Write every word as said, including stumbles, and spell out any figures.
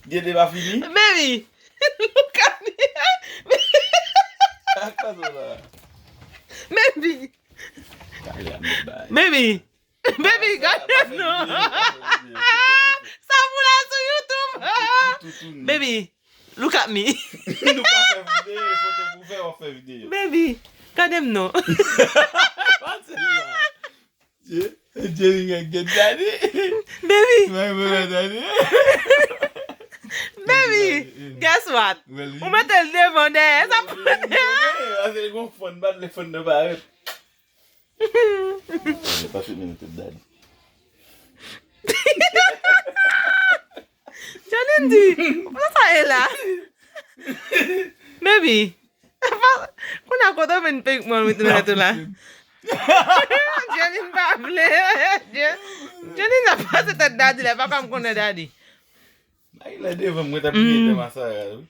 Gede pa fini. Baby, look at me. Ak sa la. Baby, Kale a mèt bay. Baby, baby, gade non. Sa pou la sou YouTube. Toutouni. Baby, look at me. Nou pa fè videyo, foto pou fè, w ap fè videyo. Baby, gade m non. Pase la. Jerry gen gen daddy. Baby, Mwen mwen daddy. Baby, guess what? Ou mete l devan dèyè, sa pou Ase gon fòn bat le fòn nan parèt. Pase mwen mete daddy. Janine di, ou pa sa e la. Baby, kounye a kote w vin pik mwen mete nan tou la. Janine pa vle. Janine ap pase tèt daddy la, pa ka m konnen daddy. Ay la devan mwen ta piye de masara wi.